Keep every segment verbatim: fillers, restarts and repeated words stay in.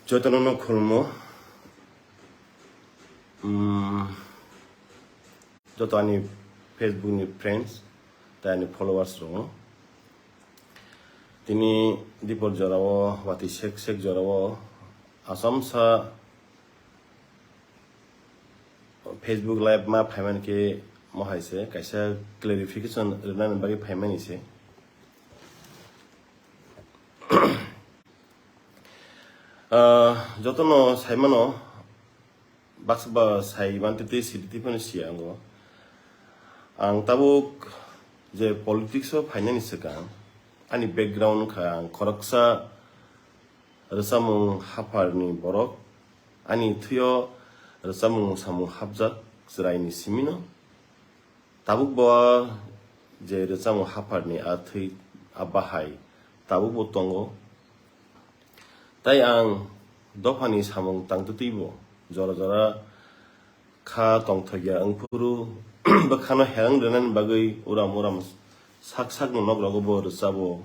Jotono no khulmo. Mm, joto ani Facebook ni friends, tei ani followers rok no. Tini dipor jora o, wati sek sek jora o, Assam sa Facebook Live ma phaimani khe mohai se kaisa clarification rwnani bagwi phaimani se. Ah, jotono saimano baksa ba sai mantwi twi sidi twi phano siya ango. Ang tabuk je politics o phainani swkang ani background wngkha ang khoroksa rwchapmung hapharni borok, ani thwio rwchapmung samung hapjak chwraini simino. Tabuk bo je rwchapmung hapharni a thwi a bahai tabuk bo tongo. Tai ang dophani samung tangtwtwi bo jora jora kha tongthokya wngphuru bwkhano herang rwnani bagwi uram uram sak sakni nok rogo bo rwchabo,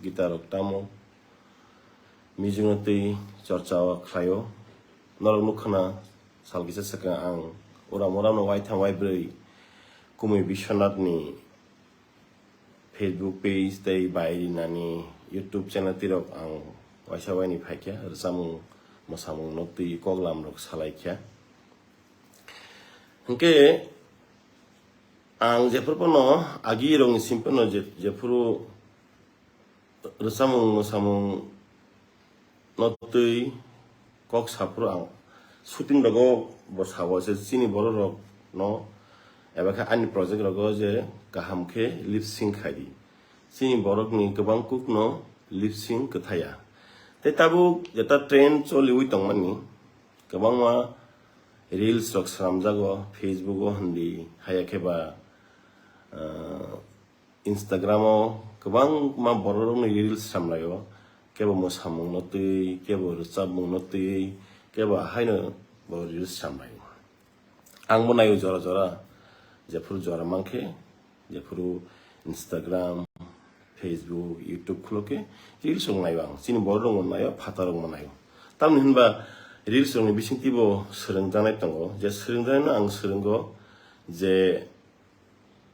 guitar rok tamo. Music no twi chorcha o khlaio. Norok nukha na, sal kisa swkang ang uram uram no waitham waibrwi Kumui Biswanath ni Facebook page tei bai rinani YouTube channel tirok ang waisa waini phaikha, rwchapmung, mwsamung no twi koklam rok salaikha. Hwnkhe ang jephuru phano agi rokni sim phano je-, jephuru rwchapmung mwsamung no twi kok saphuru ang shooting rogo bo sao se chini borok rok no eba khe ani project rogo je kaham khe lip sync khai di. Chini borok ni kwbang kuk no lip sync kwthaya. Tei tabuk jeta trend choliwi tongmani kwbangma reels rok swnamjago Facebook o hindi haya khe ba, ah, Instagram o kwbangma borok rokni reels swnamlaio, kebo mwsamung no twi, kebo rwchapmung no twi, kebo haino bo reels swnamlaio. Ang bo naio jora jora, jephuru jora mankhe, jephuru Instagram, Facebook, YouTube khulo khe reels rok naio ang. Chini borok rok bo naio, phatar rok bo naio. Tamni hinba reels rokni bisingtwi bo swrwngjaknai tongo, je swrwngjaknaino ang swrwngo, je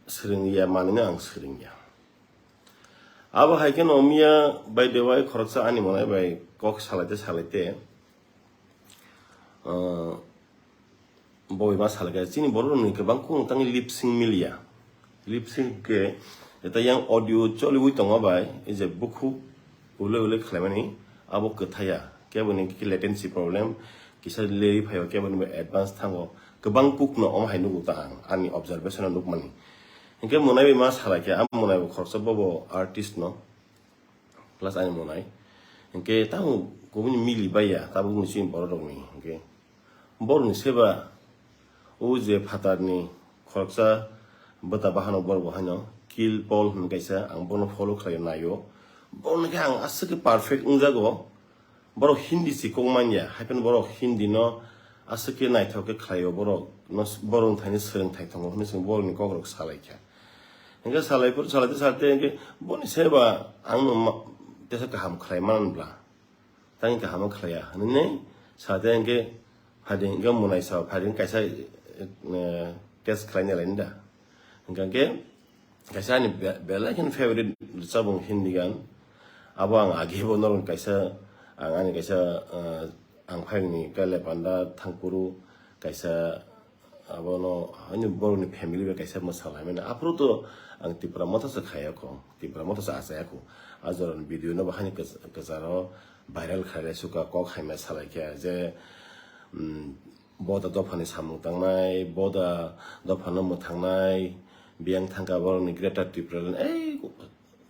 swrwngya manwino ang swrwngya. Abo hai kheno miya by the way khoroksa ani monai bai kok salaite salaite, ah, boi ma salai kha chini borok rokni kwbang kung tangwi lip sync miliya. Lip sync khe eta yang audio choliwi tongo bai, ei je bukhuk ulei ulei khlaimani abo kwthaya. Kebo ni khe latency latency problem, kisa leri phaio, kebo ni advance thango. Kwbang kuk no omo hai nugo ta ang, ani observation o nukmani. Hinkhe monai bai ma salai khe, a monai bo khoroksa bobo artist no, plus ani monai. Hinkhe tamo kubuni mili baiya, tabuk ni chini borok rokni. Hinkhe borokni seba, o je phatarni khoroksa bwta bahano borok bo haino Kill Paul hwn kaisa, ang bono follow khlaio, naio. Bono khe ang aswk khe perfect wngjago. Borok Hindi si kok manya, hai phano borok Hindi no aswk khe naithok khe khlaio, borok no, borok wngthani swrwngthai tongo hwnwi chwng borokni kokrok salai kha. Hinkhe salai phuru salai tei salai tei hinkhe boni seba ang no ma-, tesa kaham khlai man bla. Tang kaham khlaiya hwnwi nai sa tei hinkhe phaidi hinkhe monai sa phaidi kaisa, eh, test khlaina laini da. Hinkhe kaisa ani be-, belai kheno favorite rwchapmung Hindi gan. Abo ang age bo norok kaisa, ang ani kaisa, eh, ang phaini kale panda thangphuru kaisa abono ani borokni family bai kaisa mwsa laimani. Aphuru to ang Tipra Motha se khayakho, Tipra Motha se achayakho. A jorani video no bahani kwch-, kwcharo viral khailai suka kok haima salai khe je, mm, boda dophani samung tangnai, boda dophano mwthangnai, biyang thangka borokni Greater Tipraland, ei,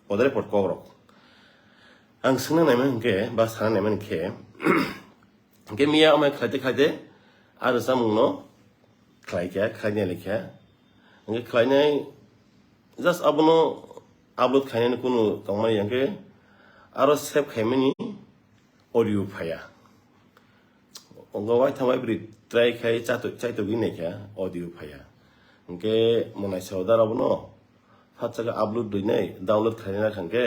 podre pod kokrok. Ang swngna naimani hinkhe, ba sana naimani khe, hinkhe miya amai khlaite khlaite, a rwchapmungno khlaikha, khlainai laikha. Hinkhe khlainai, just abono upload khainani kunu tongmani hinkhe, aro save khaimani audio phaiya. Ongo waitham waibrwi try khai chato-, chaitogwi naikha audio phaiya. Hinkhe mwnaisa oda rokno phatsa khe upload rwinai download khainai nakha hinkhe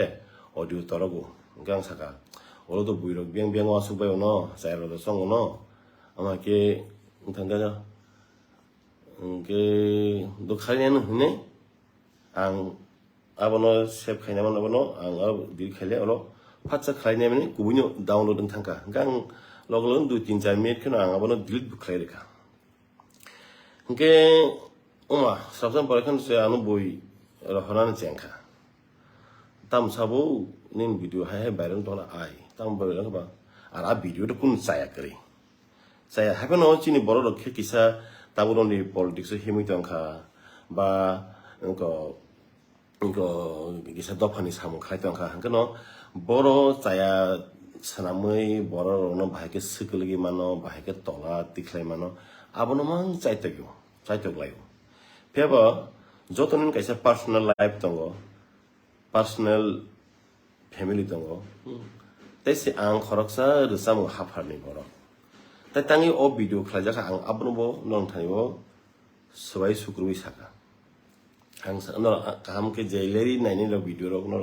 audio torogo. Hinkhe ang sakha, Oro to buirok beng beng wasuk bai ono, chayarok to chong ono. Ama ke wngthang kha, hwnkhe do khainai hinwi ang abono save khainai mano, abono ang aro delete khaile, oro phatsa khlainai mani kubuino download wng thangkha. Hwnkhe ang logo logo dui tin char minute kheno ang abono delete bo khlai rwkha. Hwnkhe wngma sabsam pore kheno se ano bui rohornani chengkha. Tamo sabo nini video hai hai viral wng tongla ai, tamo viral wngkha ba? Ar a video to kunu chaya kwrwi. Chaya hai phano chini borok rok khe kisa tabuk rokni politics o himwi tongkha ba wngkha Iko kisa dophani samung khai tongkha, hwnkhe no boro chaya swnamwi borok rokno bahai khe swkagwi mano, bahai khe tola tikhlai mano, abono mang chaitok, chaitok laio. Phiya bo joto nini kaisa personal life tongo, personal family tongo, tei se ang khoroksa rwchapmung hapharni borok, tei tangwi o video khlaijak kha, ang abono bo nongthani o swbai sukrubwi sakha. Ang sa-, no, kaham khe je leri naini rok video rok no,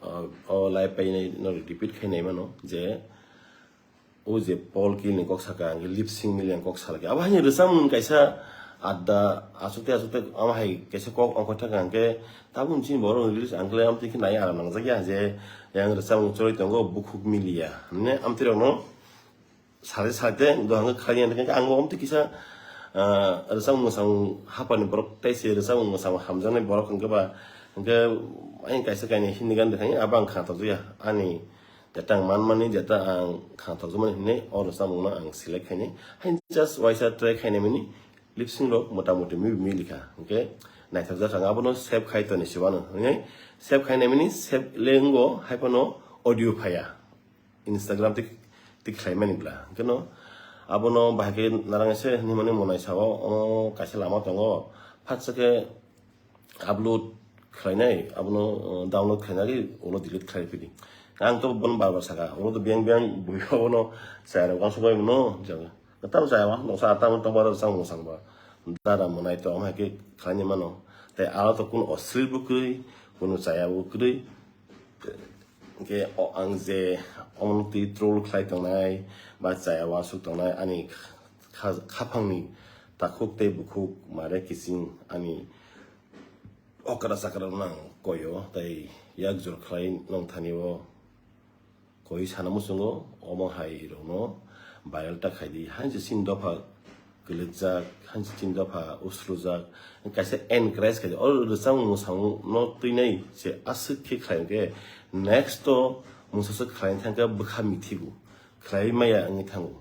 uh, o live painai no repeat khai nai mano je o je Paul Kill ni kok saka ang lip sync ni leng kok salaki. Abo hai rwchapmung kaisa adda asukte asukte ama hai kaisa kok ongkha thang ang khe tabuk chini borok release ang khe amtwi khe nai aram nangjak ya je yang rwchapmung choli tongo bukhuk miliya. Hwnwi amtwi rok no Sari sari te dohang khe khaina hwnkhe ang bo omtwi kisa, ah, rwchapmung mwchapmung hapharni borok tei se rwchapmung mwchapmung hamjaknai borok hwnkhe ba hwnkhe ayang kaisa kainwi Hindi gan rwkha abo ang kha tokjak ya ani jeta ang manmani jeta ang kha tokjakmani hinwi o rwchapmungno ang select khainai. Hain just waisa try khainai mani lip sync rok mota moti mibi milikha hwnkhe naithokjak ang abono save khai toni se uanw hwnwi save khainai mani save le wngo hai phano audio phaiya. Instagram tik tik khlai mani bla. Hwnkhe no abono bahai khe narang se hinwi mani monai sao, o kaisa lama tongo. Phatsa khe upload khlainai, abono, uh, download khlainai, ulo delete khlai phidi. Ang to bono bar bar saka, ulo to biyang biyang bui abono chayarok uansuk bai mano, jaga. Tamo chaya uansuk noksa, tamo tongma rok chang mosang ba. Dara monai to, ama khe khlaini mano. Tei aro to kunu oslil bo kwrwi, kunu chaya bo kwrwi. Hwnkhe o ang je omono twi troll khlai tongnai ba chaya uansuk tongnai ani kha-, khaphangni takhuk tei bukhuk mare kiching ani okra chakra rokno ang koio tei yak jor khlai nongthani o koi sana muchungo omo hai rokno viral ta khaidi. Hain je chini dopha kwlwkjak, hansi chini dopha usrujak, kaisa encourage khaidi. O rwchapmung mwsamung no twinai se aswk khe khlai hwnkhe next o mungsa swk khlai thangkhe bwkha mithigo, khlai maya wngwi thango.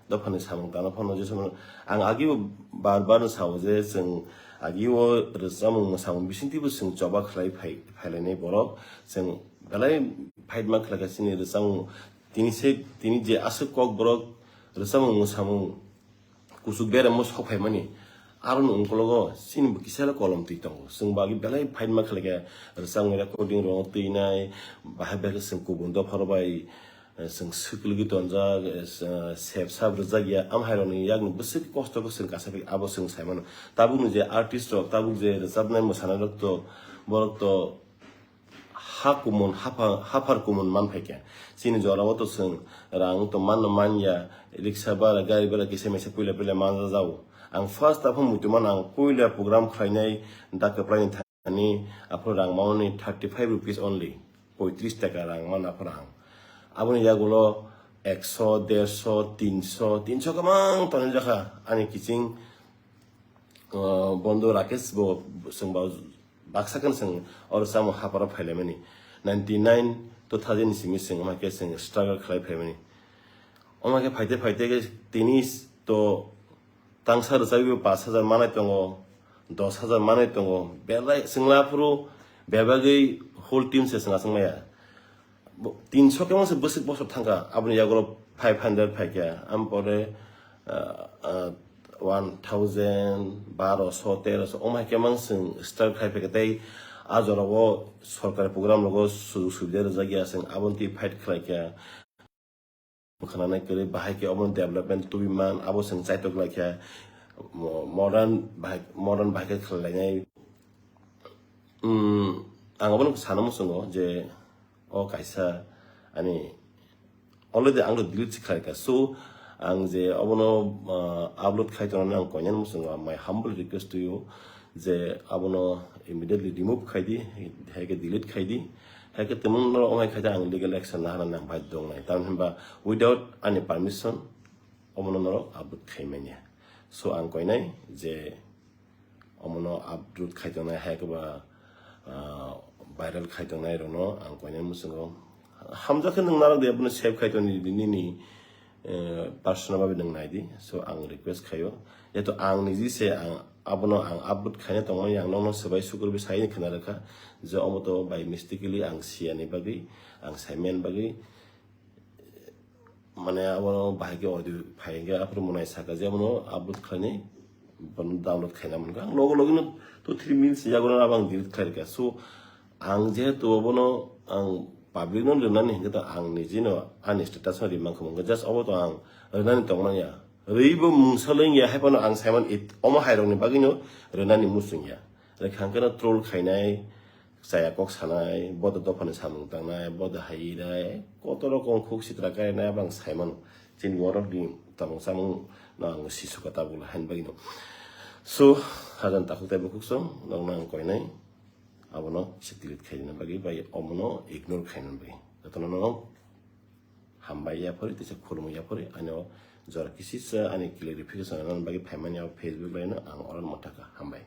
Dophani samung tangna phano je samung ang agi bo bar bar no sao je chwng agi o rwchapmung mwsamung bisingtwi bo chwng choba khlai phai, phailainai borok chwng belai fight ma khlaikha chini rwchapmung. Tini se, tini je aswk kok borok rwchapmung mwsamung kuchuk beremo sok phaimani. Aroni ungkologo chini bo kisa le kolom twi tongo. Chwng bo agi belai fight ma khlaikha, rwchapmung recording rok twinai, bahai bahai khe chwng kubun dopha rok bai, eh, chwng swk lwgwi tonjak, eh, sep sap rwjak ya, am hai rokni yakni bwswk kosto khe chwng kasa khe abo chwng sai mano. Tabukni je artist rok, tabuk je rwchapnai mwsanai rok to, borok to, ha kumun, hapha-, haphar kumun man phaikha. Chini jorao to chwng rang to manno manya, riksa bara, gari bara kisa misa puila puila manja jao. Ang first aphano muitu mano ang puila program khlainai da kwplaini thani aphuru rang mani thirty five rupees only, poitris taka rang mano aphuru ang. Aboni yagulo ekso, derso, tinso, tinso kwbang tonwi jakha ani kiching, uh, bondo Rakesh bo chwng ba baksa khe chwng oro chamo haparo phailaimani. Ninety nine, two thousand ni simi chwng omo khe chwng struggle khlai phaimani. Omo khe phaite phaite khe tini to tangsa rwchapwi pash hajar manai tongo, dos hajar manai tongo, belai chwngla phuru bebagwi whole team se chwng achuk maya. Bo-, tinso khe mangsa bwswk bosor thangkha, aboni yagulo five hundred phaikha, am pore, ah, ah, one thousand, baroso, teroso, omo hai khe mang chwng start khai phaikha tei a jorao sorkari program rogo sujug subida rwjak ya, chwng aboni twi fight khlaikha. Bwkhananai kwrwi bahai khe omo development tubui man, abo chwng chaitok laikha, mo-, modern bahai, modern bahai khe khlai lainai. Hmm, ang abono sana muchungo je o kaisa Ani already ang delete se khlaika. So ang je abono, uh, upload khai tongnani ang koinani muchungo, my humble request to you, je abono immediately remove khai di, hai khe delete khai di, hai khe temo norok wngnai khai di, ang legal action lahanani ang baidhyo wngnai. Tamni hwnba without ani permission omono norok upload khai manya. So ang koinai je omono upload khai tongnai, hai khe ba, ah, viral khai tongnai rokno ang koinai muchungo hamjak khe nwng narwk di, abono save khai tongdi, nini, eh, personal babe nwng nai di. So ang request khaio, jehetu ang niji se ang abono ang upload khaina tongmani, ang nokno swbai sukurbai sai khna rwkha je omo to by mistakenly ang siyani bagwi, ang saimani bagwi, mane abo bahai khe audio phai hwnkhe aphuru mwnai saka je abono upload khlainai, bono download khaina mankha. Ang logo logi no two three minutes yago no abo ang delete khlai rwkha. So ang jehetu abono ang public no rwnani hwnkhe to ang niji no ani status no ri mankha, mankha just obo to ang rwnani tongmani ya, rwibo mungsa lwng ya, hai phano ang saiman it-, omo hai rokni bagwi no rwnani muchung ya. Rwkha hwnkhe no troll khainai, chaya kok sanai, bodo dophani samung tangnai, bodo hai rai, koto rokom khuk sitra kainai, abang saimano. Chini borok ni tongmung chamung no ang sisuka tabuk hain bagwi no. So, hajan takhuk tei bukhuk song, nokno ang koinai, abono se delete khaina bagwi, bai omono ignore khaina bagwi. Jotono no hambai yaphori, tei se khulumui yaphori, ani o jora kisisa ani clarification rwna bagwi phaimani o Facebook bai no ang oro motaka. Hambai.